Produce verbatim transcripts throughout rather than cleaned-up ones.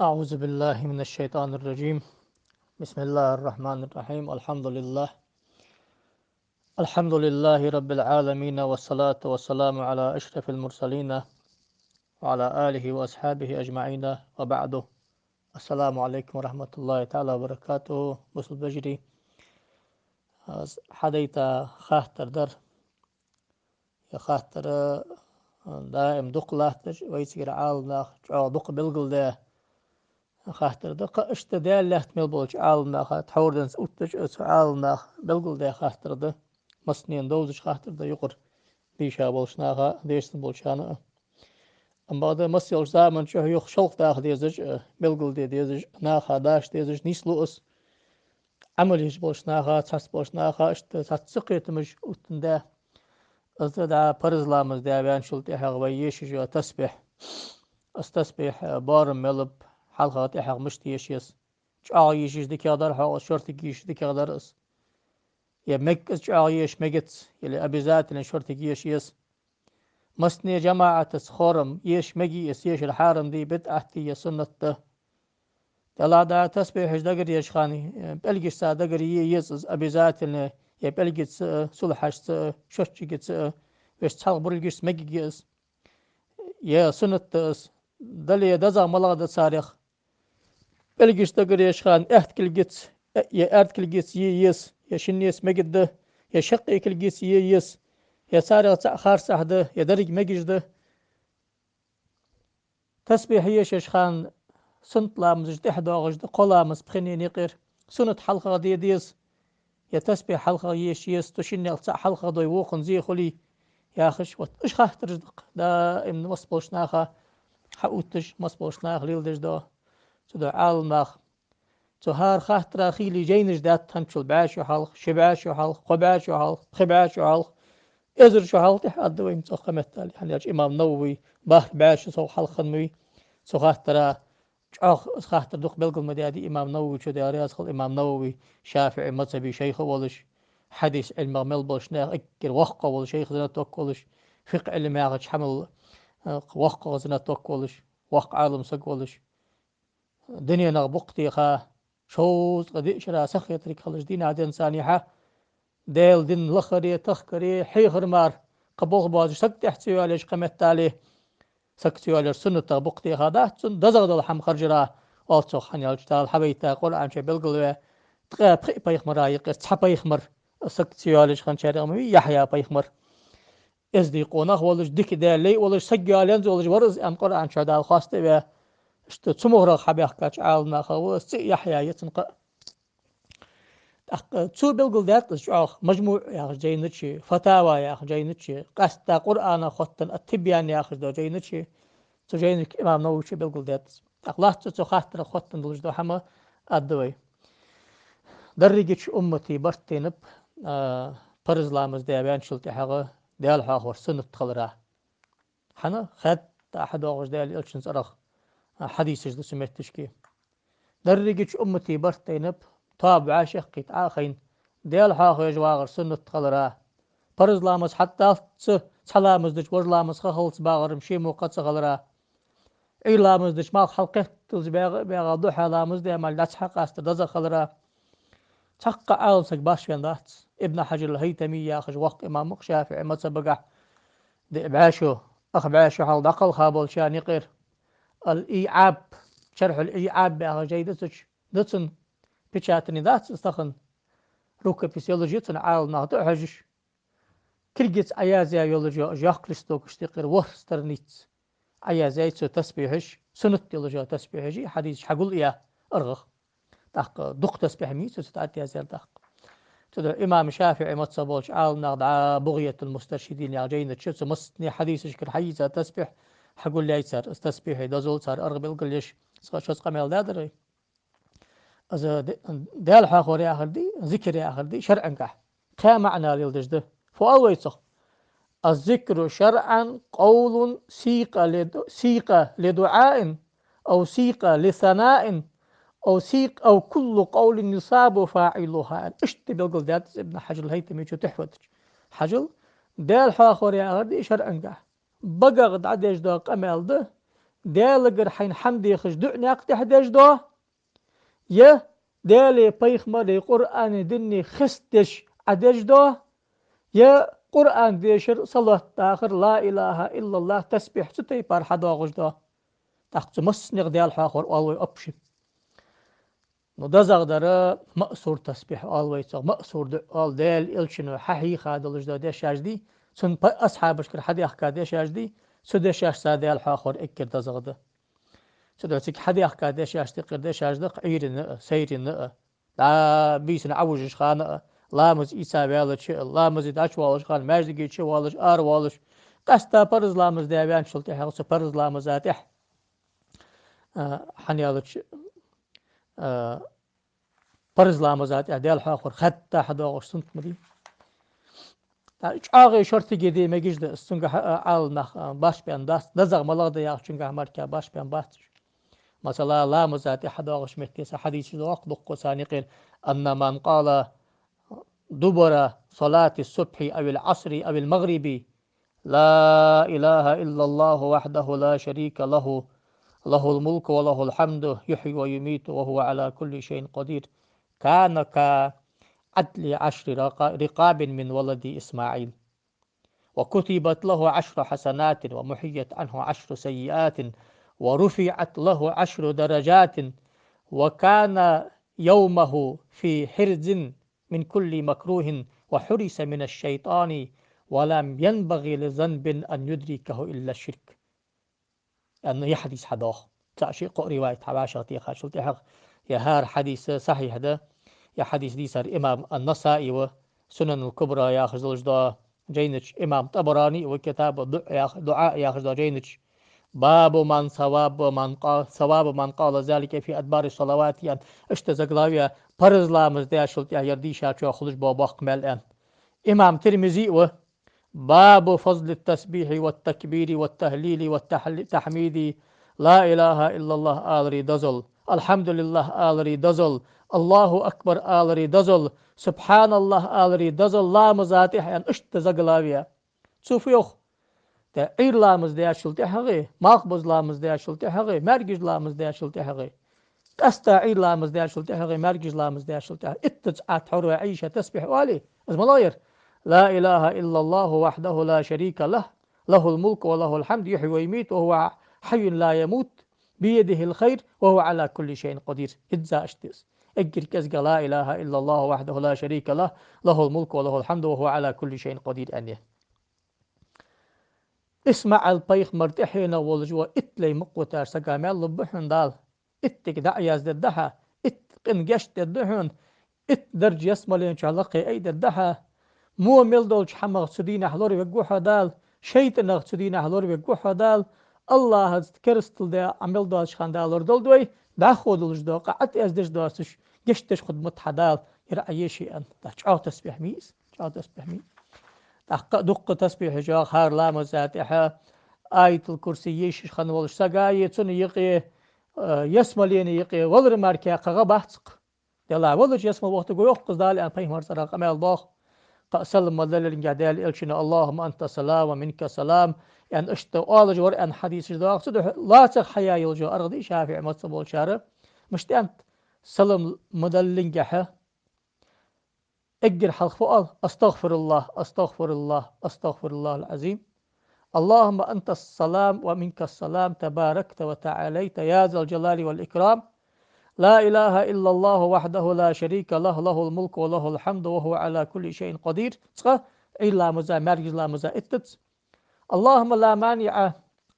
أعوذ بالله من الشيطان الرجيم. بسم الله الرحمن الرحيم. الحمد لله. الحمد لله رب العالمين، والصلاة والسلام على أشرف المرسلين وعلى آله وأصحابه أجمعين، وبعد. السلام عليكم ورحمة الله تعالى وبركاته. Бусалба вежарий, аз хьадайта хаттар дар. Ер хаттар, а, даим дукха латташ, вайцигара Ӏаламнаха чӀоагӀа дукха белгалдаь хаттар да. Кхы иштта Даьла лаьтта мел болча Ӏаламнаха, тхьовра денз оттача цу Ӏаламнаха белгалдаь хаттар да. Массанена довзаш хаттар да юкъара дийша болча наха, дешаш болчарна а. Амма бакъда масса йолча заман чухь юха шалха даха дезаш а, белгалде дезаш а, наха даш дезаш а нийслу из. Ӏамал еш болча наха, цхьацца болча наха иштта цхьацца кхетамаш оттандаь. Из да дӀа парз ламаз даь ваьнначул тӀехьагӀа вай еш йола тасбихь. Из тасбихь, э, боарам мел ба, хьалхагӀа, тӀехьагӀа мишта еш еза. ЧӀоагӀа ешаш дикагӀа дар хьогӀ из, шортига ешаш дикагӀа дар из. Е мег из чӀоагӀа еш мегац, или обязательно шортига еш еза. Массане жамаӀатаца хором, еш мег из, ешар хьарам дий, бидӀат дий, е суннат да. Делахь дӀа тасбихьаш дагара еш хана, э, пӀелгашца дагара е еза из обязательно, е пӀелгаца а, сулхьашца а, шоччигаца а, вешта цхьалха буралгашца мегаргья из. Е суннат да из. Дале дезагӀа малагӀа да царех? ПӀелгаш дагара еш хана аьтта кулгаца, э, е аьрда кулгаца е еза, е шиннеца мегаргда, е шаккхе кулгаца е еза, е царех цаӀ харцахьа да, е деррига мегаш да. Тасбихь ешаш хана суннат ламазаш тӀехьа доагӀаш да, кхо ламаз пхеннена юкъера. Суннат хьалхагӀа де деза, е тасбихь хьалхагӀа еш еза, цу шиннех цаӀ хьалхагӀа дой, вокхунна зе хулий, яхаш, вот, уж хаттараш да-кх даим масса болча наха хьаотташ, масса болча наха леладеш да. Цудухьа Ӏаламнаха цу хӀара хаттара хийла жайнаш даьд хӀанзчул бӀаь шу хьалха, ши бӀаь шу хьалха, кхо бӀаь шу хьалха, пхи бӀаь шу хьалха, эзар шу хьалха тӀехьа аргда вайна цох кхы меттел. ХӀана аьлча имам Нававий бархӀ бӀаь шу сов хьалха хиннавий цу хаттара. ЧӀоагӀа из хаттар дукха белгал ма даьдий имам Нававийчо, Даьла раьза хилва имам Нававий, ШафиӀий мазхӀаба шайх а волаш, хьадис Ӏилмах мел болча наьха эггара воккхагӀа вола шайх, знаток волаш, фикъхӀ Ӏилма яхача хӀамал, э, воккхагӀа знаток волаш, воккха Ӏалам саг волаш. Дуненах букъ теха, шовзткъа диъ шера сахетарг хилча, дийнахьа денз царна хьа Даьла дин лахаре, тахкаре хьехар мара, кхы болх боацаш саг тӀехьа ца йоалаеш, кхы меттел саг ца йоалаеш суннатах букъ теха дац цун, дезагӀа дола хӀама харжара, оал цох. ХӀана аьлча Дала хьавайта Къуръан чу белгалваь, ткъаь пхи пайхамара юкъера цхьа пайхамар саг ца йоалаеш хинначарех ма вий Яхья пайхамар. Эздий къонах волаш, дика Даьла лай волаш, саг йоалаенза волаш вар из, аьнна, Къуръан чу Дала хоаставаь. Иштта цу мугӀарах хьабаьхкача Ӏаламнаха ва из, цӀи Яхья я цун кхы а. ТӀаккха цо белгалдаьд из чӀоагӀа «МажмуӀ» яхача жайна чу, «Фатава» яхача жайна чу, къаьстта Къуръанах хоттаденна «Ат-Тибьян» яхача дола жайна чу, цу жайна чу имам Нававийчо белгалдаьд из. ТӀаккха лаьца цу хаттарах хоттаденна долаш дола хӀама аргда вай. Дерригача уммата барт тайнаб, а, парз ламаз даь ваьнначул тӀехьагӀа Даьла хьоахавар суннат хилара. ХӀана? Хаьдда хьадоагӀаш Даьла Элчан цӀерах, а, хьадисаш да цу метташка. Дерригача уммата барт тайнаб, тоаба вӀашагӀкхийтта Ӏо а хайна, Даьла хьоахавеш вагӀар суннат хилара. Парз ламаз хьатӀадаллалца, цхьа ламаз дича вож ламаз ха хилалца багӀар-м ше мо кхы ца хилара. Ӏуйра ламаз дича малх хьалкхетталца багӀа а багӀа, духьа ламаз даь мара дӀа ца хьакъастар дезагӀа хилара. Цхьаккха Ӏалам саг башха ваьнна вац. Ибн Хьажар ал-ХӀайтамий яхаш воккха имам ва-кх ШафиӀий мазхӀабагахь, диъ бӀаь шу, ах бӀаь шу хьалха дӀакхалха болчарна юкъера. «Ал-ИӀаб», «Шархьул-ИӀаб» яхаш жай да цу чу, да цун, печатани дац из тахан, рукопись йолаш я цун, Ӏаламнаха тӀа а хьожаш. Кулгаца Ӏоязъяь йолаш я, йоккха листокашта юкъера ворхӀ страница Ӏоязъяьй цо тасбихьаш, суннат йолаш я тасбихьаш, хьадисаш хьагулъяь аргӀах. ТӀаккха дукха тасбихь ма йий цо цу тӀа тӀаязъяьр тӀаккха. Цудухьа имам ШафиӀий мазхӀаб болча Ӏаламнаха дӀа «БугӀятул-Мустаршидин» яхача жайна чу цу массане хьадисашкара хьайийца тасбихь хьагулъяьй цар, из тасбихьа дозал цар аргӀа белгалъеш, цкъа шозза къамаьл даьдар вай. Из д-, Даьла хьоахавар яхар дий, зикр яхар дий шарӀагахь кхаь маӀан леладеш да. Фу оал вай цох? «الذكر شرعا قول سيق لد-، سيق لدعاء أو سيق لثناء أو سيق، أو كل قول يثاب فاعله». Иштта белгалдаьд из Ибн Хьажар ал-ХӀайтамийчо Тухьфата чу. Хьажал, Даьла хьоахавар яхар дий шарӀагахь багах дӀадеш дола къамаьл да, Даьлагара хьайна хӀама дехаш дуӀа наькъа тӀа деш доа, е Даьлеи пайхамареи Къуръани дини хестадеш Ӏа деш доа, е Къуръан дешар, салот дахар, ла илахӀа иллаллахӀ, тасбихь цу тайпара хьадоагӀаш доа. ТӀаккха цу массанех Даьла хьоахавар оал вай общий. Ну, дезагӀа дар маъсур тасбихь оал вай цох, маъсур дуӀа оал, Даьла Элчано хьахьийха долаш дола дешаш дий, цун па-, асхьабашкара хьадаьхка дешаш дий, цу дешашца Даьла хьоахавар эггара дезагӀа да. Цудухьа цига хьадаьхка дешашта юкъера дешаш да-кх Ӏуйрийна а, сайрийна а, дӀа бийсанна Ӏовужаш хана а, ламаз ийца ваьлча а, ламазе дӀачувоалаш хана, маьждиге чувоалаш, аравоалаш, къаьстта парз ламаз даь ваьнначул тӀехьагӀа, цу парз ламаза тӀехьа, а, хьаьнала чу, а, парз ламаза тӀехьа Даьла хьоахавар хатта хьадоагӀаш суннат ма дий. ТӀа чӀоагӀа шортиге де мегаш да, цунгахьа, а, Ӏаламнах, а, башха баьнна дац, дезагӀа малагӀа да яхачунгахьа мара башха баьнна бац уж. Масала, ламаза тӀехьа хьадоагӀача метте са хьадисаш доагӀа-кх дуккха царна юкъера: أن من قال دبر صلاة الصبح أو العصر أو المغرب لا إله إلا الله وحده لا شريك له، له الملك وله الحمد، يحيي ويميت وهو على كل شيء قدير، كان كعدل عشر رقا-، رقاب من ولد إسماعيل، وكتبت له عشر حسنات ومحيت عنه عشر سيئات ورفعت له عشر درجات، وكان يومه في حرز من كل مكروه وحرس من الشيطان ولم ينبغ لذنب أن يدركه إلا الشرك. Аьнна, ер хьадис хьадоагӀа. Цхьа ши-кхоъ риваят хьавӀашагӀтехачул тӀехьагӀа, ер хӀара хьадис сахьихь да, ер хьадис дийцар имам ан-Насаи ва, Сунанул Кубра яхаш долаш дола жайна чу, имам ТӀабарани ва, Китабу дуӀа ях-, дуӀа яхаш дола жайна чу, باب من ثواب من قا-، ثواب من قال ذلك في أدبار الصلوات, аьнна, иштта заглавие, парз ламаз даьчул тӀехьа ер дийшачоа хулаш бола боккха маьл, аьнна. Имам Тирмизи ва: باب فضل التسبيح والتكبير والتهليل والتحل-، تحميد، لا إله إلا الله аларе дозал, الحمد لله аларе дозал, الله أكبر аларе дозал, سبحان الله аларе дозал ламаза тӀехьа, аьнна, иштта заглавие. Цо фу йоах? Ӏуйра ламаз даьчул тӀехьагӀа, малхбуза ламаз даьчул тӀехьагӀа, маьркӀажа ламаз даьчул тӀехьагӀа, къаьстта Ӏуйра ламаз даьчул тӀехьагӀа, маьркӀажа ламаз даьчул тӀехьагӀа, иттаза Ӏа тхьовра ваь Ӏийша тасбихь оале, из малагӀа яр? لا إله إلا الله وحده لا شريك له، له الملك وله الحمد، يحيي ويميت وهو حي لا يموت، بيده الخير وهو على كل شيء قدير. Изза иштта да из. Эггара кӀезигагӀа لا إله إلا الله وحده لا شريك له، له الملك وله الحمد وهو على كل شيء قدير аьнна. ИсмаӀал-пайхамар тӀехьенах волаш вола итт лай мукъа витача сага маьл лургба хьона Дала. Иттанга дӀа а яздергда хьа, итт къин гешт дергда хьона, итт даржа ялсмален чу лакхе айдергда хьа. Во мел долча хӀамах цу дийнахьа лоравергва хьо Дала, шайтӀанах цу дийнахьа лоравергва хьо Дала. АллахӀаца керастал де Ӏа мел доацача хана Дала лорадолда вай, дӀахо долаш дола къа Ӏа тӀа эздеш доацаш, гешт деш хургда-кх хьа Дала, ер Ӏа еший, аьнна. ТӀаккха чӀоагӀа тасбихь ма йий из, чӀоагӀа тасбихь ма йий. ТӀаккха дуккха тасбихьаш йоагӀа хӀара ламаза тӀехьа, Аятул-Курси ешаш хинна волча сага е цунна юкъе, э, ялсмалена юкъе валар мара кхы гӀа бац-кх. Делахь валача ялсмале вахийтаргва йоах-кх из Дала, аьнна, пайхамара цӀерагӀа къамаьл доагӀа. Кхы а салам ма даллингехь Даьла Элчано: اللهم أنت السلام ومنك السلام, аьнна, иштта оалаш вар, аьнна, хьадисаш доагӀа. Цудухьа лоацагӀа хьаяь йолаш йола аргӀа да из шафиӀий мазхӀаб болчар. Мишта аьннад? Салам ма даллингехьа эггара хьалха фу оал? أستغفر الله، أستغفر الله، أستغفر الله العظيم. اللهم أنت السلام ومنك السلام، تباركت وتعاليت يا ذا الجلال والإكرام. لا إله إلا الله وحده لا شريك له، له الملك وله الحمد وهو على كل شيء قدير. Цкъа Ӏуйра ламаза, маьркӀажа ламаза иттаза. اللهم لا مانع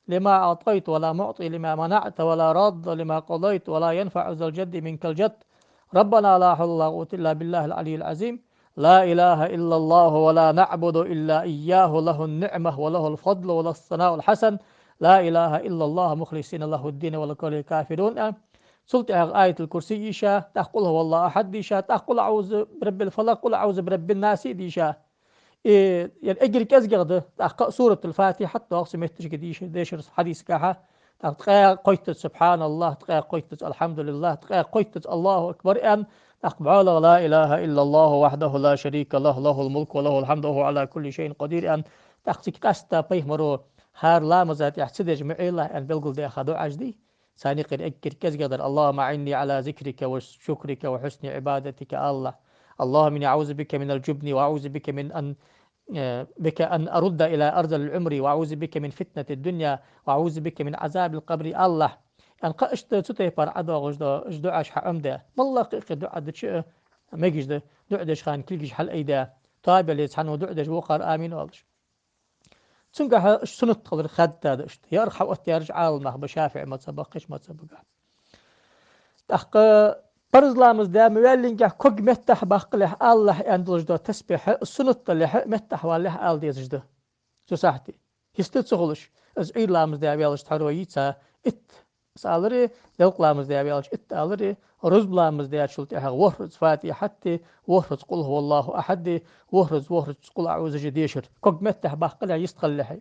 لما أعطيت ولا معطي لما منعت ولا راد لما قضيت ولا ينفع ذا الجد منك الجد. ربنا لا حول ولا قوة إلا بالله العلي العظيم. لا إله إلا الله ولا نعبد إلا إياه، له النعمة وله الفضل وله الثناء الحسن. لا إله إلا الله مخلصين له الدين ولو كره الكافرون. Цул тӀехьагӀа Аятул-Курси йийша, тӀаккха قل هو الله أحد йийша, тӀаккха قل أعوذ برب الفلق، قل أعوذ برب الناس йийша. Э, ер эггара кӀезигагӀа да, тӀаккха Суратул-Фатихьат доагӀа цу метташка дийша, дешар хьадисагахьа, тӀаккха ткъаь кхойттаза سبحان الله, ткъаь кхойттаза الحمد لله, ткъаь кхойттаза الله أكبر аьнна, тӀаккха бӀолагӀа لا إله إلا الله وحده لا شريك له، له الملك وله الحمد وهو على كل شيء قدير аьнна, тӀаккха цига къаьстта пайхамаро хӀара ламаза тӀехьа ца деш ма Ӏелахь аьнна белгалдаьха дуӀаш дий. Царна юкъера эггара кӀезигагӀа дар: اللهم أعني على ذكرك وشكرك وحسن عبادتك, алалахь. اللهم إني أعوذ بك من الجبن وأعوذ بك من أن، э, بك أن أرد إلى أرذل العمر وأعوذ بك من فتنة الدنيا وأعوذ بك من عذاب القبر, алалахь. Аьнна кхы а иштта цу тайпара ӀодоагӀаш да, уж дуӀаш хьаӀомаде. МаллагӀа кхы а дуӀа дича а мегаш да, дуӀа деш хана кулгаш хьалъайде. Тоабале цхьанне дуӀа деш вокхар амин оалаш. Цунгахьа уж суннат хилар хаьдда да иштта. Ер хьаоттаяьраш Ӏаламнах ба ШафиӀий мазхӀабагахьа, кхыча мазхӀабагахьа. ТӀаккха парз ламаз даь ма ваьллинге ког меттахьа баккхалехь алалахь аьнна долаш дола тасбихь суннат далехь а, меттахьа валалехь а ала дезаш да цу сахьте. Хиста ца хулаш, из Ӏуйра ламаз даь ваьлча тхьовра йийца итт аларе, делкъа ламаз даь ваьлча итт аларе, рузба ламаз даьчул тӀехьагӀа ворхӀазза Фатихьат а, ворхӀазза قل هو الله أحد а, ворхӀазза, ворхӀазза قل أعوذ а дешар. Ког меттахьа баккхалехь йистхилалехь а.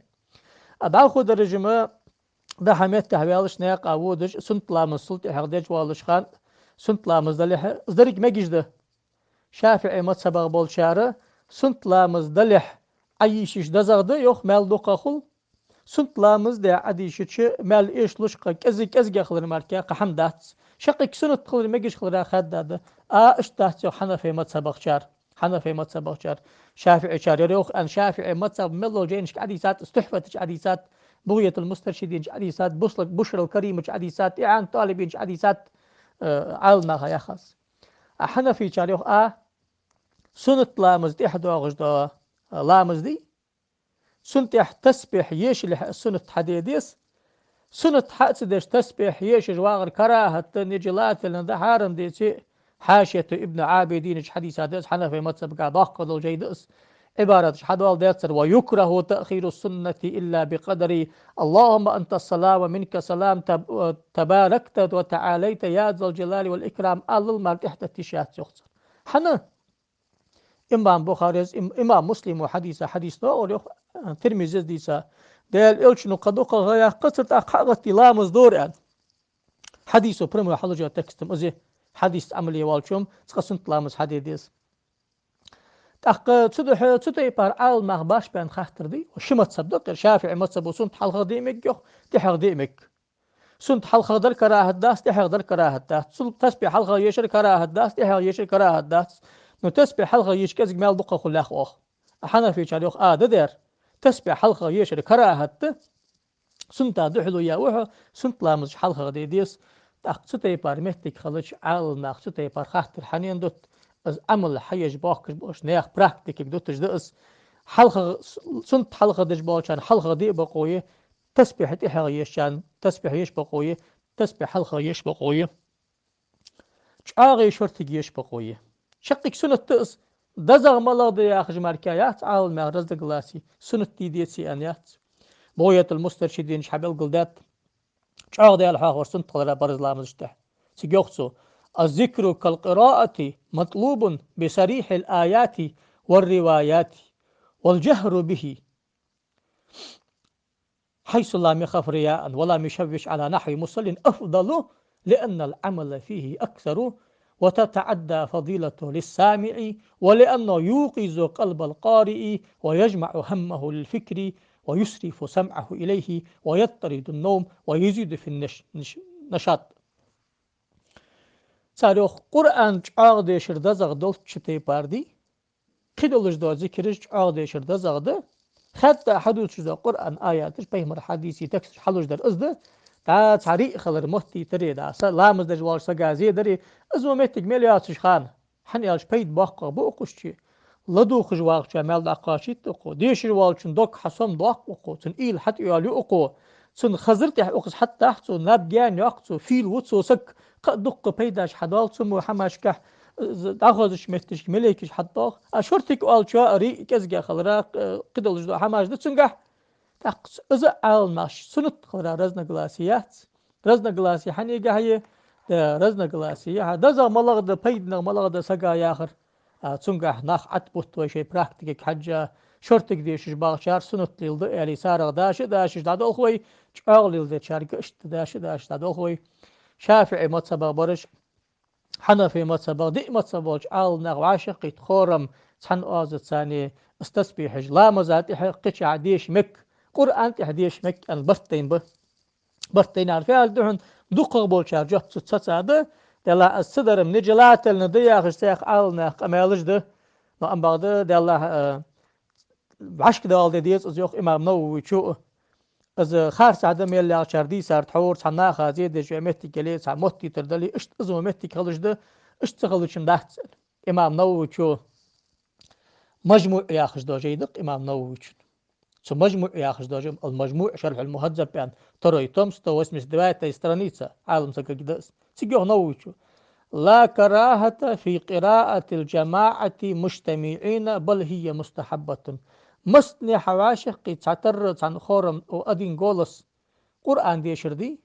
А дӀахо даржа ма дахьа меттахьа ваьлча наькъа водаш, суннат ламаз цул тӀехьагӀа деш воаллаш хана, суннат ламаз далехь а, из деррига мегаш да. ШафиӀий мазхӀабагахьа болчар суннат ламаз далехь Ӏайийшача дезагӀа да, йоах, маьл дукха хул. Суннат ламаз даь Ӏадийшача маьл эшалуш кхы кӀезиг-кӀезигагӀа хилар мара кхы хӀама дац. Шаккхе суннат хилар мегаш хилара хаьдда да. А, иштта дац, йоах, Хьанафий мазхӀабагӀчар. Хьанафий мазхӀабагӀчар. ШафиӀийчар ер йоах, аьнна, ШафиӀий мазхӀаба мел долча жайнашка Ӏадийцад, из Тухьфатача Ӏадийцад, БугӀятул-Мустаршидинча Ӏадийцад, Бусла-, Бушрал-Каримача Ӏадийцад, ИӀанатӀ-ТӀалибинча Ӏадийцад, э, Ӏаламнаха яхаш. А Хьанафийчар йоах, а, суннат ламаза тӀехьа доагӀаш дола ламаз дий, цунна тӀехьа тасбихь ешалехь а суннат хьаде деза. Суннат хьа а ца деш тасбихь ешаш вагӀар карахӀат да, нежелательно да, хьарам деций, Хьашияту Ибн Ӏабидинача хьадиса да из, Хьанафий мазхӀабагахьа доккха дола жай да из. Ӏибараташ хьадоаладаьд цар: ويكره تأخير السنة إلا بقدر، اللهم أنت السلام ومنك السلام، تب-، تباركت وتعاليت يا ذا الجلال والإكرام, аллал мара тӀехьатетта йиш яц, йоах цар. ХӀана? Имам Бухарес, им-, имам Муслима хьадиса хьадис доагӀар, йоах, Тирмизес дийца. Даьла Элчано кхы дукхагӀа яьккхар цар, тӀаккха хьа а гӀаттий ламаз дора аьнна. Хьадисо прямой хьалуш йола текст-м из я. Хьадисаца Ӏамал е волчо-м цкъа суннат ламаз хьаде деза. ТӀаккха цудухьа цу тайпара Ӏаламнах башха баьнна хаттар дий, ши мазхӀаб да-кх ер, ШафиӀий мазхӀабо суннат хьалхагӀа де а мег, йоах, тӀехьагӀа де а мег. Суннат хьалхагӀа дар карахӀат дац, тӀехьагӀа дар карахӀат дац. Цул тасбихь хьалхагӀа ешар карахӀат дац, тӀехьагӀа ешар карахӀат дац. Ну, тасбихь хьалхагӀа еш кӀезига маьл дукха хул, йоах оаха. А Хьанафийчар йоах, а, да дер. Тасбихь хьалхагӀа ешар карахӀат да. Сунната духьала я ва хьо, суннат ламазаш хьалхагӀа де деза. ТӀаккха цу тайпара моттиг хилча, Ӏаламнах цу тайпара хаттар хьанна дут, из Ӏамал хьаеш бохкаш болча наьха практикага дуташ да из. ХьалхагӀа, суннат хьалхагӀа деш болчарна хьалхагӀа де а бокъо я, тасбихь тӀехьагӀа ешачарна тасбихь еш бокъо я, тасбихь хьалхагӀа еш бокъо я. ЧӀоагӀа шортига еш бокъо я. Шаккхе суннат да из, дезагӀа малагӀа да яхаш мара кхы яц Ӏаламнаьха разногласи, суннат дий, деций аьнна яц. БугӀятул-Мустаршидинча хьабелгалдаьд, чӀоагӀа Даьла хьоахавар суннат хилара парз ламазашта тӀехьа. Цига йоах цо: الذكر كالقراءة مطلوب بصريح الآيات والروايات، والجهر به حيث لم يخف رياء ولم يشوش على نحو مصل أفضل، لأن العمل فيه أكثر وتتعدى فضيلته للسامع، ولأنه يوقظ قلب القارئ ويجمع همه للفكر ويصرف سمعه إليه ويطرد النوم ويزيد في النش-، نش-، النشاط. Цар йоах, Къуръан чӀоагӀа дешар дезагӀа долча тайпара дий, кхыдолаш дола зикараш чӀоагӀа дешар дезагӀа да, хатта хьадувцаш дола Къуръан аяташ, пайхамара хьадисий тексташ хьалуш дар из да, дӀа цхьа риъ хилар моттийтаре, дӀа са ламаз деш волча сага зе даре, из мо моттиг мел йоацаш хана. ХӀана аьлча пайда боккхагӀа ба укхаза чу. ЛадувгӀаш вагӀачоа маьл дӀакхоачийт укхо, дешаш волчун дог хьасомадоаккх укхо, цун уйла хьатӀайоалаю укхо, цун хазар тӀехьа укхаза хьатӀадахь цо, наб гаьна йоаккх цо, фийла ва цо саг, кхы а дуккха пайдаш хьадоал цу мо хӀамашкахь, э, дӀахозача моттигашка малейкаш хьатӀадоагӀа. А шортига оалачоа а риъ кӀезигагӀа хилара, э, кхыдолаш дола хӀамаш да цунгахь. ТӀаккха из а Ӏаламнаха суннат хилара разногласи яц. Разногласи хьаннегахьа я, э, разногласи я хьа, дезагӀа малагӀа да, пайданагӀа малагӀа да сага яхар. А цунгахь нах Ӏатбут вай шоай практикага хьежжа, шортига дешаш багӀачар суннат леладу аьле, сарагӀа даш а дашаш дӀадолх вай, чӀоагӀа леладечарга иштта даш а дашаш дӀадолх вай. ШафиӀий мазхӀабагӀа бараш, Хьанафий мазхӀабагӀа, диъ мазхӀаб болча Ӏаламнаха вӀашагӀкхийтта хорам цхьан оазаца царна, из тасбихьаш ламаза тӀехьа кхычахьа деша мег, Къуръан тӀехьа деша мег аьнна барт тайна ба. Барт тайна яхар фу яхилга да хьона, дукхагӀа болчар жоп цу ца цаӀ да, делахь аз ца дарам нежелательно да яхаш цхьаькха Ӏаламнаха къамаьлаш да. Но ам бакъда, делахь, а, вӀашкадала де деза из, йоах имам Нававичо. Из харцахьа да мел яхачар дийцар тхьовра цхьа наха зе дезаш йола моттиг яле, цхьа моттийтар дале, иштта из мо моттиг хилаш да, иштта ца хилча-м дац. Имам Нававичо МажмуӀ яхаш дола жай да-кх имам Нававичун. Цу МажмуӀ яхаш дола жай, ал-МажмуӀ шархьул-МухӀаззаб аьнна, второй том, сто восемьдесят девятая страница, Ӏалам сагага да из. Цига йоах Нававичо: لا كراهة في قراءة الجماعة مجتمعين، بل هي مستحبة. Массане а хьа вӀашагӀкхийтта цхьатарра цхьан хором, о, один голос Къуръан дешар дий,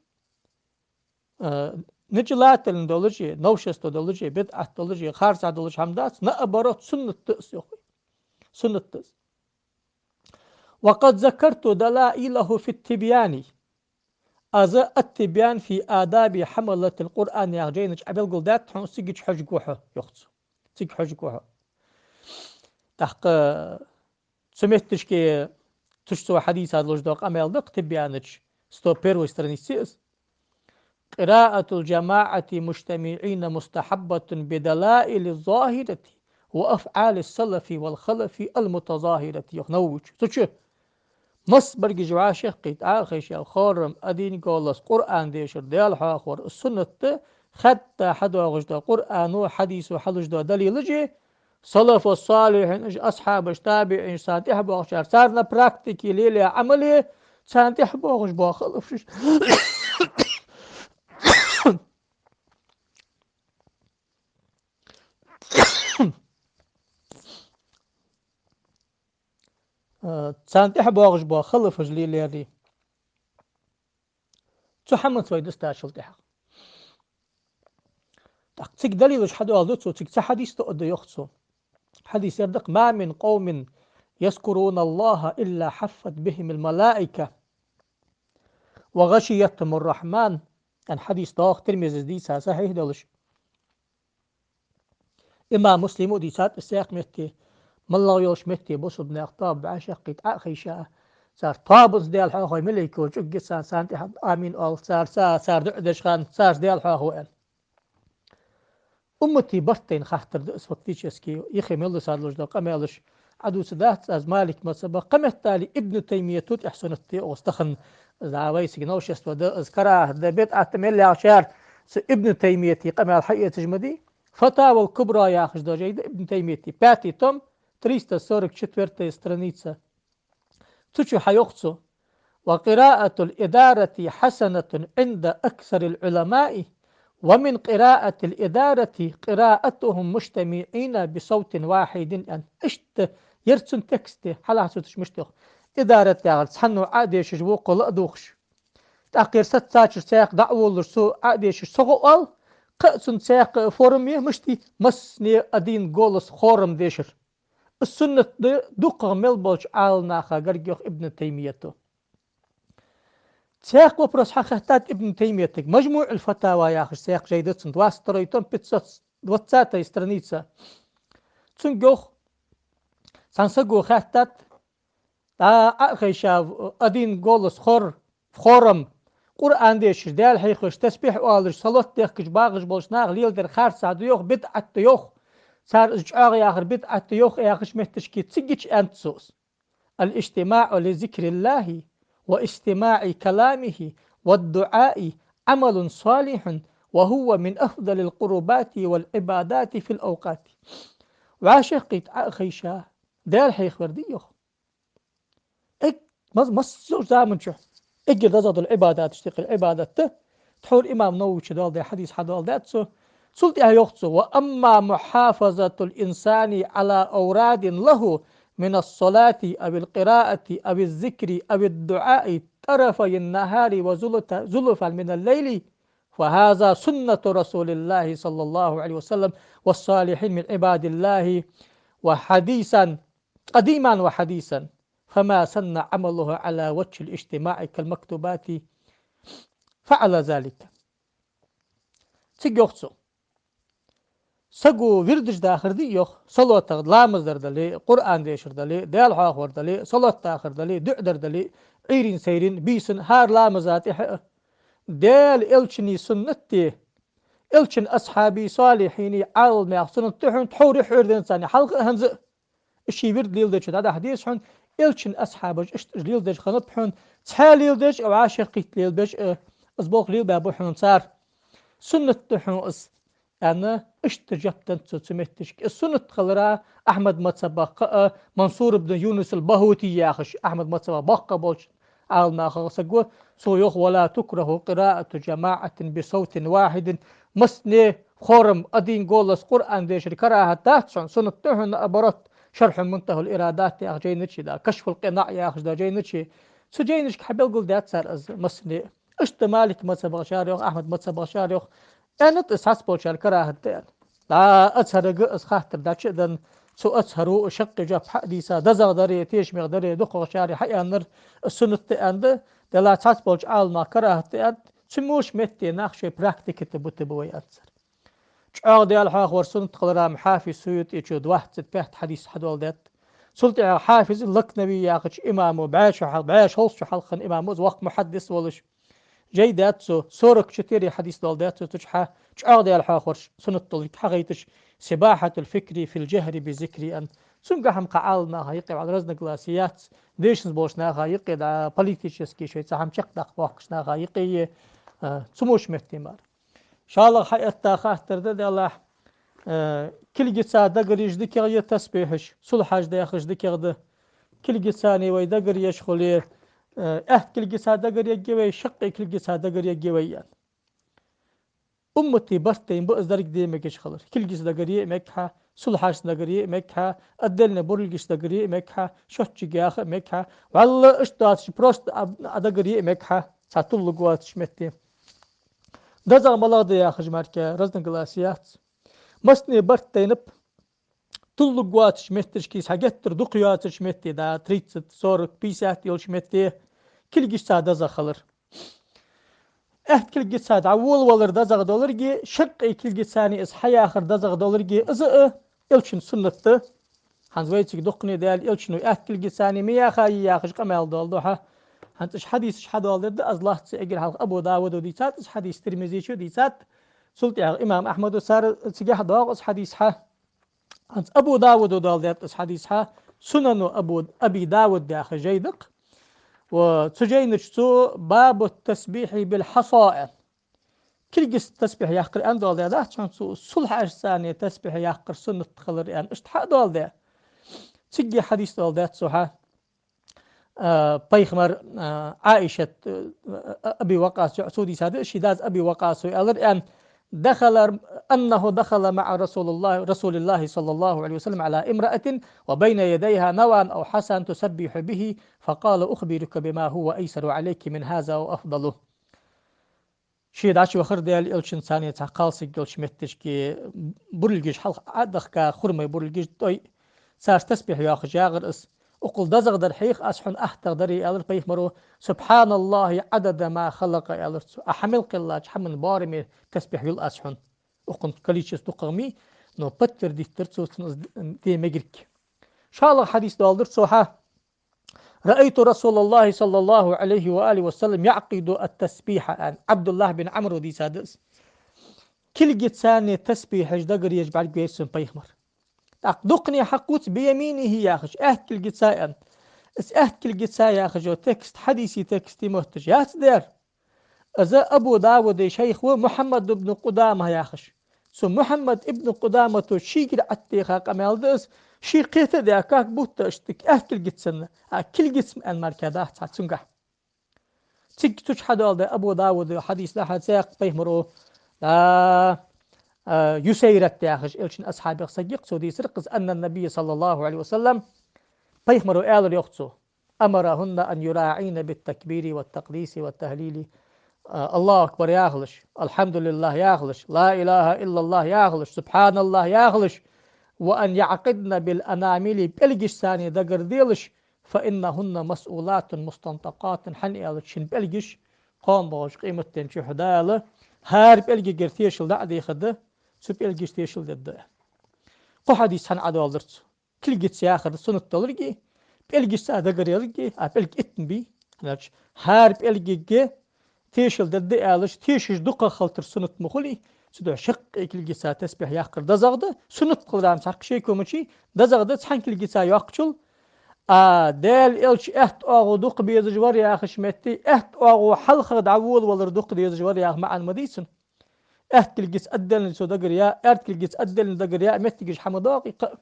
а, нежелательно долаш, новшество долаш, бидӀат долаш, харцахьа долаш хӀама дац, наоборот, суннат да из, йоах. Суннат да из. وقد ذكرت دلائله في التبيان. Аз Ат-Тибьян фи адаби хьамалатил Къуръан яхача жайна чу Ӏобелгалдаьд хьона, цига чу хьожаргва хьо, йоах цо. Цига хьожаргва хьо. ТӀаккха цу метташка цу чу цо хьадийца долаш дола къамаьл да-кх Тибьяна чу, сто первой странице из: قراءة الجماعة مجتمعين مستحبة بدلائل الظاهرة وأفعال السلف والخلف المتظاهرة, йоах Нававичо. Цу чу массабараш вӀашагӀкхийтта, Ӏо а хайша, хором, один голос Къуръан дешар, Даьла хьоахавар, из суннат да, хатта хьадоагӀаш дола Къуръано, хьадисо хьалуш дола далилаш а, салафу салихьин, уж асхьабаш, табиӀинаш, царна тӀехьа боагӀачар, цар на практике лелаяь Ӏамал а, царна тӀехьа боагӀаш бола халафаш. Царна тӀехьа боагӀаш бола халафаш лелаяьр а. Цу хӀаманца вай дустачул тӀехьагӀа. ТӀаккха цига далилаш хьадоаладу цо, цига цхьа хьадис тоъаргда, йоах цо. Хьадис ер да-кх: ما من قوم يذكرون الله إلا حفت بهم الملائكة وغشيتهم الرحمة. Ер хьадис доагӀа Тирмизис дийца, сахьихь долаш. Имам Муслима а дийцад из цхьаькха метте, моллагӀа йолча метте бусалба наьха тоаба вӀашагӀкхийтта Ӏо а хайша, цар тоабанца Даьла хьоахаве малейко чӀуг я царна, царна тӀехьа амин оал, цар, цар, цар дуӀа деча хана царца Даьла хьоахаве аьнна. Уммата барт тайна хаттар да из фактически, юхе мел дисса долаш дола къамаьлаш Ӏодувца дац аз, Малик мазхӀаба, кхыметтел Ибн Таймията тӀехьа суннат да из тахан, из дӀа вайцига новшество да, из карахӀат да, бидӀат да мел яхачар, цу Ибн Таймията къамаьл хьаэцаш ма дий. Фатавал Кубра яхаш дола жай да Ибн Таймията, пятый том, триста сорок четвёртая страница. Цу чу хьайоах цо: وقراءة الإدارة حسنة عند أكثر العلماء، ومن قراءة الإدارة قراءتهم مجتمعين بصوت واحد, аьнна. Иштта ер цун текст да, хьалха цу чу мишта йоах: Идарат яхар цхьанне Ӏо а дешаш, вокхо ла а дувгӀаш. ТӀаккха ер саца цхьацца цхьаькха дӀа а волалуш, цо Ӏо а дешаш, цо гӀо а оал, кхы а цун цхьаькха форма я, мишта я, массане один голос хором дешар. Из суннат да дукхагӀа мел болча Ӏаламнаха гарга, йоах Ибн Таймията. Цхьаькха вопрос хьахаьттад Ибн Таймиятага, МажмуӀул-Фатава яхаш цхьаькха жай да цун, двадцать второй том, пятьсот двадцатая страница. Цунга йоах, цхьан саго хаьттад, дӀа Ӏо а хайша, один голос хор, хором, Къуръан дешаш, Даьла хьехаш, тасбихь оалаш, салот дехкаш багӀаш болча наха леладер харцахьа да йоах, бидӀат да йоах, цар из чӀоагӀа яхар бидӀат да йоах, яхача метташка цига чу аьннад цо из: الاجتماع لذكر الله واستماع كلامه والدعاء عمل صالح وهو من أفضل القربات والعبادات في الأوقات. ВӀашагӀкхийтта Ӏо а хайша, Даьла хьехавар дий йоах. Эг-, мас-, массаза заман чухь эггара дезагӀа дола Ӏибадаташ тӀехьа Ӏибадат да. Тхьовра имам Нававичо доаладаь хьадис хьадоаладаьд цо. Цул тӀехьа йоах цо: وأما محافظة الإنسان على أوراد له من الصلاة أو القراءة أو الذكر أو الدعاء طرفي النهار وزلت-، زلفا من الليل، فهذا سنة رسول الله صلى الله عليه وسلم والصالحين من عباد الله، وحديثا قديما وحديثا، فما سن عمله على وجه الاجتماع كالمكتوبات فعل ذلك. Цига йоах цо: Саго вирдаш дахар дий йоах, салотах ламаз дар дале, Къуръан дешар дале, Даьла хьоахавар дале, салот дахар дале, дуӀа дар дале, Ӏуйрийна, сайрийна, бийсанна, хӀара ламаза тӀехьа а. Даьла Элчана суннат да, Элчан асхьабий, солихьиний, Ӏаламнаьха суннат да хьона тхьовра, хьораденна царна хьалха а, хӀанз а. Ший вирд леладечо дӀадахьа деза хьона, Элчан асхьабаша иштта леладеш хиннаб хьона, цхьаь леладеш а, вӀашагӀкхийтта лелабеш а, из болх лелабаьб хьона цар. Суннат да хьона из, аьнна, иштта жоп деннад цо цу метташка. Из суннат хилара Ахьмада мазхӀабах кхы а, Мансур ибн Юнус ал-БагӀути яхаш, Ахьмада мазхӀабах боккха болча Ӏаламнахах саг ва, цо йоах: «ولا تكره قراءة جماعة بصوت واحد». Массане хором, один голос Къуръан дешар карахӀат дац хьона, суннат да хьона, наоборот, «شرح منتهى الإرادات» яхача жайна чу да, «كشف القناع» яхаш да жайна чу. Цу жайнашка хьабелгалдаьд цар из массане. Иштта Малика мазхӀабах шаьра йоах, Ахьмада мазхӀабах шаьра йоах, аьннад из цхьаболчар карахӀат да аьнна. ДӀа Азхьарага из хаттар дӀачу а денна, цу Азхьаро шаккхе жоп хьа а дийца, дезагӀа даре, тешамегӀа даре, дукхагӀчар хьааьннар, суннат да аьннад, делахь цхьаболча Ӏаламнаха карахӀат да аьннад, цу мо ший метте нах шоай практика тӀа бутаргба вай, аьннад цар. ЧӀоагӀа Даьла хьоахавар суннат хилара Хьафиз СуютӀечо двадцать пять хьадис хьадоаладаьд. Цул тӀехьагӀа Хьафиз Лакнави яхача имамо, бӀаь шу хьал-, бӀаь шу хьалха хинна имамо, из воккха мухьаддис волаш, жай даьд цо, сорок четыре хьадис доаладаьд цо цу чу хьа, чӀоагӀа Даьла хьоахавараш суннат долга хьахайташ, «سباحة الفكر في الجهر بالذكر» аьнна. Цунгахьа-м кхы Ӏаламнаха юкъе вӀалла разногласи яц, дешанза болча наха юкъе, дӀа политически шоай цхьа хӀама чакхдаккха боахкача наха юкъе, а, цу мо ший метте мара. ШоллагӀа хьаэтта хаттар да, делахь, э, кулгаца дагаръеш дикагӀа я тасбихьаш, сулхьаш даьхаш дикагӀа да? Кулгацане вай дагаръеш хуле, э, аьтта кулгаца дагаръергья вай, шаккхе кулгаца дагаръергья вай, аьнна. Уммата барт тайна ба из деррига де мегаш хилар. Кулгаца дагаръе а мег хьа, сулхьашца дагаръе а мег хьа, отдельно буралгашца дагаръе а мег хьа, шоччиг яха а мег хьа. ВӀалла иштта доацаш просто а, а дагаръе а мег хьа, цхьа туллуг воацача метте. ДезагӀа малагӀа да яхаш мара разногласи яц. Массане барт тайнаб, туллуг воацача метташка, цхьа геттара дукха йоацача метте, да, тридцать, сорок, пятьдесят йолча метте кулгашца дезагӀа хилар. Аьтта кулгаца дӀаволавалар дезагӀа долга, шаккхе кулгацане из хьаяхар дезагӀа долга, из а Элчан суннат да. ХӀанз вайцига дукхане Даьла Элчано аьтта кулгацане ма яхай яхаш къамаьл доаладу хьа. ХӀанз уж хьадисаш хьадоаладергда аз, лоацца эггара хьалха Абу Давуда дийцад из хьадис, Тирмизечо дийцад, цул тӀехьагӀа имам Ахьмада, цар цигахьа доагӀа из хьадис хьа. ХӀанз Абу Давуда доаладаьд из хьадис хьа, Сунану Абу, Аби Давуда яха жай да-кх. Ва цу жайна чу цо «باب التسبيح بالحصى» аьнна. Кулгаца тасбихь яккхар аьнна доаладаьдац хьона цо, сулхьашцане тасбихь яккхар суннат хилар аьнна, иштта хьа а доаладаьд. Цига хьадис доаладаьд цо хьа. А, пайхамар, а, Ӏаишат, а, Аби Ваккъас йоӀ, цо дийцад, ший дас Аби Ваккъасо аьлар аьнна: «دخل، أنه دخل مع رسول الله، رسول الله صلى الله عليه وسلم على امرأة وبين يديها نوى أو حصى تسبح به، فقال: أخبرك بما هو أيسر عليك من هذا وأفضل». Ше дӀачувахар Даьла Элчанца цхьа кхалсаг йолча метташка, буралгаш хьалха Ӏодахка, хурмай буралгаш, тӀой, царца тасбихь йоахаш ягӀар из. Укхул дезагӀдар хьех аз хьона, аттагӀа дарий, аьлар пайхамаро. «سبحان الله عدد ما خلق», аьлар цо. А хьа мел кхеллача хӀаман боараме тасбихь йил аз хьона. Укхун количество дукхагӀа ма йий, но подтвердить дир цо цунна из де мегарг. ШоллагӀа хьадис доаладир цо хьа. «رأيت رسول الله صلى الله عليه وآله وسلم يعقد التسبيح», аьнна, Ӏабдуллахь бин Ӏамро дийцад из. Кулгацане тасбихьаш дагаръеш бӀаргавайра сона пайхамар. ТӀаккха дукхане хьакхувц «بيمينه» яхаш, аьтта кулгаца аьнна. Из аьтта кулгаца яхаш йола текст хьадиса текста мотташ яц дер. Из Абу Давуда шайх ва Мухьаммад ибн Къудама яхаш. Цу Мухьаммад ибн Къудамато шийгара Ӏотеха къамаьл да из, ше кхета а даь, как будто иштта аьтта кулгаца санна, а кулгаца ма аьнна мара дац хьа цунгахьа. Цига цу чу хьадоаладаь Абу Давуда хьадис да хьа, цхьаькха пайхамаро, да, а, Юсайрат яхаш Элчан асхьабех саг я-кх, цо дийцар-кх из: «أن النبي صلى الله عليه وسلم», пайхамаро аьлар йоах цо: «أمرهن أن يراعين بالتكبير والتقديس والتهليل». А, «الله أكبر» яхалаш, «الحمد لله» яхалаш, «لا إله إلا الله» яхалаш, «سبحان الله» яхалаш, «وأن يعقدن بالأنامل», пӀелгашцане дагарделаш, «فإنهن مسؤولات مستنطقات», хӀана аьлча шун пӀелгаш кхоана боагӀача къематдийнахьа Дала хӀара пӀелгагара тешал дӀа а дехаргда, цу пӀелгашта тешал дергда. Кхо хьадис хьа Ӏодоаладир цо. Кулгаца яхар суннат долга, пӀелгашца дагаръярга, а пӀелг итт бий. ХӀана аьлча хӀара пӀелгага тешал дергда аьлча, тешаш дукхагӀа хилар суннат ма хулий, цудухьа шаккхе кулгаца тасбихь яккхар дезагӀа да, суннат хиларах цхьаккха шеко ма яций, дезагӀа да цхьан кулгаца йоаккхачул, а Даьла Элча аьтта оагӀув дукха безаш вар яхача метте, аьтта оагӀув хьалхагӀа дӀаволавалар дукха дезаш вар яха маӀан ма дий цун. Аьтта кулгаца отдельно цо дагаръяь, аьрда кулгаца отдельно дагаръяь моттигаш хьа ма доагӀий кхы.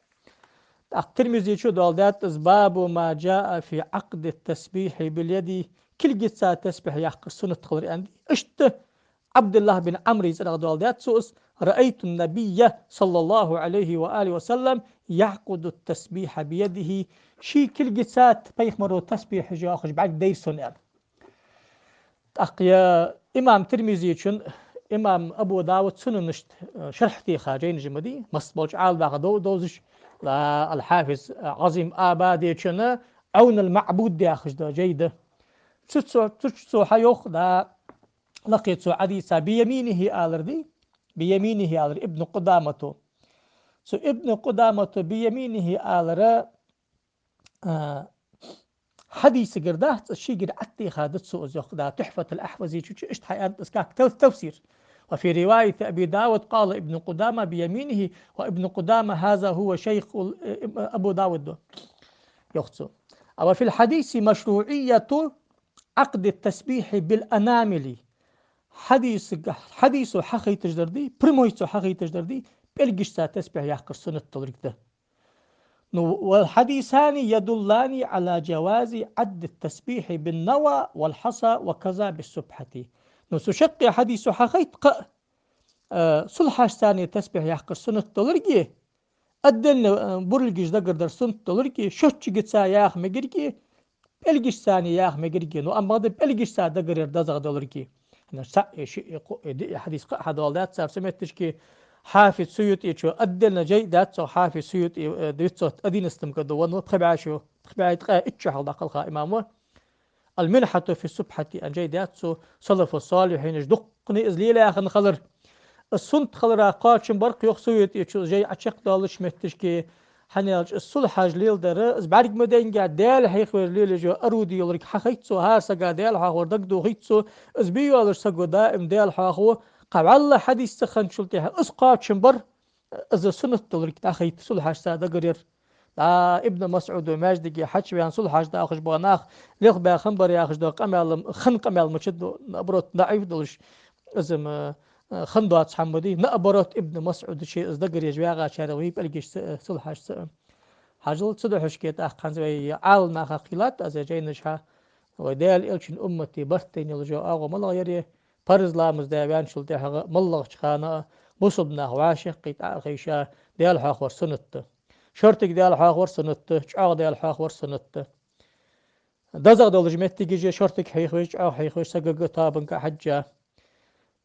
ТӀаккха Тирмизечо доаладаьд из: «باب ما جاء في عقد التسبيح باليد», кулгаца тасбихь яккхар суннат хилар аьнна. Иштта Ӏабдуллахь бин Ӏамра цӀерагӀа доаладаьд цо из: «رأيت النبي صلى الله عليه وآله وسلم يعقد التسبيح بيده». Ший кулгаца пайхамара тасбихь йоаккхаш бӀаргадайра сона, аьнна. ТӀаккха е имам Тирмизечун, имам Абу Давуда Сунанашта, э, шархь теха жайнаш ма дий, масса болча Ӏаламнаха дов-, довзаш, ла, ал-Хьафиз, э, Ӏазим Абадечун «Ӏавн ал-МаӀбуд» яхаш дола жай да. Цу цо, цу цо хьайоах, да, лакхе цо хьадис «بيمينه» алар дий, «بيمينه» алар Ибн Къудамата. Цу Ибн Къудамата «بيمينه» алар, а, хьадисагара дац, шийгара Ӏаттеха да цо из, йоах, да, Тухьфатул-Ахьвази чу, чу иштта хьааьннад из как тав-, тафсир. «وفي رواية أبي داود قال ابن قدامة بيمينه، وابن قدامة هذا هو شيخ ال-, э, Абу Давуд», йоах цо. «وفي الحديث مشروعية عقد التسبيح بالأنامل». Хьадисага-, хьадисо хьахайташ дар дий, прямой цо хьахайташ дар дий, пӀелгашца тасбихь яккхар суннат долга да. Ну, «والحديثان يدلان على جواز عقد التسبيح بالنوى والحصى وكذا بالسبحة». Ну, цу шаккхе хьадисо хьахайт кхы, э, сулхьашца тасбихь яккхар суннат долга, отдельно, э, бурлигаш дагардар суннат долга, шоччигаца яха мегарга, пӀелгашца яха мегарга. Ну, амма да пӀелгашца дагаръяр дезагӀа долга. ХӀана, цаӀ, э, шиъ, э, кхоъ, э, диъ хьадис кхы а хьадоаладаьд цар, цу метташка Хьафиз Суютечо отдельно жай даьд цо, Хьафиз Суюти, э, девятьсот одиннадцатом году венна ва, пхи бӀаь шу, пхи бӀаь ткъаь итт шу хьалха дӀакхалха имам ва. «Ал-Минхьату фи Субхьати» аьнна жай даьд цо, салафу салихьинаш дуккха из лелаяь хинна хилар. Из суннат хиларах кхоачам бар-кх, йоах Суютечо, жай Ӏочакхдоалача метташка, хӀана аьлча из сулхьаш леладар, из бӀарга ма дайннга, Даьла хьехавар лелаеш йола орудие йолга хьахайт цо, хӀара сага Даьла хьоахавар дагадохийт цо, из бе йоаллаш саго даим Даьла хьоахаву, кхы вӀалла хьадис ца хинначул тӀехьа из кхоачам бар, из суннат долга дӀахайт сулхьашца дагаръяр. ДӀа Ибн МасӀуда маьждиге хьачувена сулхьаш дахаш бола нах лелхабаь хиннабар яхаш дола къамаьл-м, хинна къамаьл мичад, наоборот, даӀиф долаш, из-м, э, хинна доаца хӀама ма дий. Наоборот, Ибн МасӀуда ше из дагаръеш ваьгӀачарех ва пӀелгашца а, сулхьашца а. Хьажал, цудухьа шке тӀаккха хӀанз вай Ӏаламнаха кхийлад аз жайнаш хьа, вай Даьла Элчан уммата барт тайна йола оагӀув малагӀа яр, парз ламаз даь ваьнначул тӀехьагӀа моллагӀча хана а бусалба нах вӀашагӀкхийтта Ӏохайша, Даьла хьоахавар суннат да. Шортига Даьла хьоахавар суннат да, чӀоагӀа Даьла хьоахавар суннат да. ДезагӀа долча моттигашка шортига хьехавеш, чӀоагӀа хьехавеш, сагага, тоабанга хьежжа.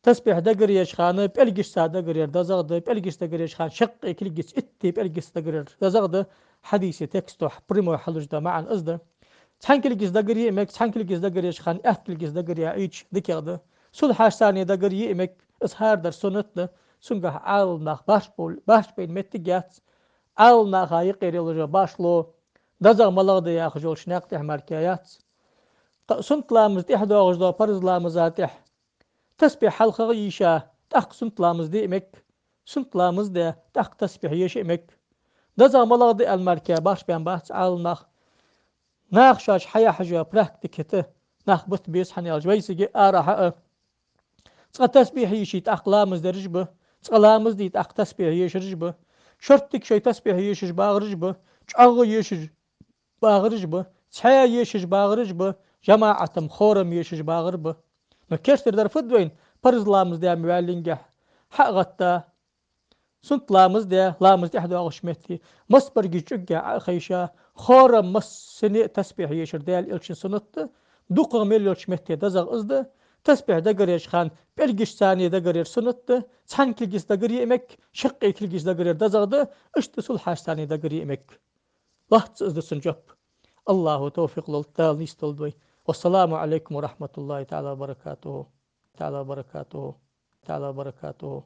Тасбихь дагаръеча хана пӀелгашца дагаръяр дезагӀа да, пӀелгашца дагаръеча хана шаккхе кулгаца, итте пӀелгашца дагаръяр дезагӀа да, хьадиса тексто прямой хьалуш да маӀан из да. Цхьан кулгаца дагаръе а мег, цхьан кулгаца дагаръеча хана аьтта кулгаца дагаръяь ийча дикагӀа да. Сулхьашца дагаръе а мег, из хӀара дар суннат да, цунгахь Ӏаламнах башха бо-, башха байна моттиг яц. Ӏаламнаха юкъера йола башхало, дезагӀа малагӀа да яхаш йолча наькъа тӀа мара яц. Кхы суннат ламаза тӀехьа доагӀаш дола парз ламаза тӀехьа тасбихь хьалхагӀа йийша, тӀаккха суннат ламаз де а мег, суннат ламаз даь, тӀаккха тасбихь еша а мег. ДезагӀа малагӀа да аьнна мара башха баьнна бац Ӏаламнах. Наха шоаш хьаяхьаш йола практика хӀаьта нах бита беза, хӀана аьлча вайцига арахьа а цкъа тасбихь йийший, тӀаккха ламаз дераш ба, цкъа ламаз дий, тӀаккха тасбихь ешараш ба. Шортига шоай тасбихь ешаш багӀараш ба, чӀоагӀа ешаш багӀараш ба, цхьаь ешаш багӀараш ба, жамаӀатом, хором ешаш багӀар ба. Но керттера дар фуд вайна, парз ламаз даь ма ваьллингехь, хьа а гӀатта, суннат ламаз даь, ламаза тӀехьа доагӀача метте, массабаргий чӀугге Ӏо а хайша, хором массане а тасбихь ешар Даьла Элчан суннат да, дукхагӀа мел йолча метте дезагӀа из да, тасбихь дагаръеча хана пӀелгашца дагаръяр суннат да, цхьан кулгаца дагаръе а мег, шаккхе кулгаца дагаръяр дезагӀа да, иштта сулхьашца дагаръе а мег. Лоацца из да цун жоп. АллахӀа товфикъ лолда, Дала нийсдолда вай. والسلام عليكم ورحمة الله تعالى وبركاته. تعالى وبركاته. تعالى وبركاته.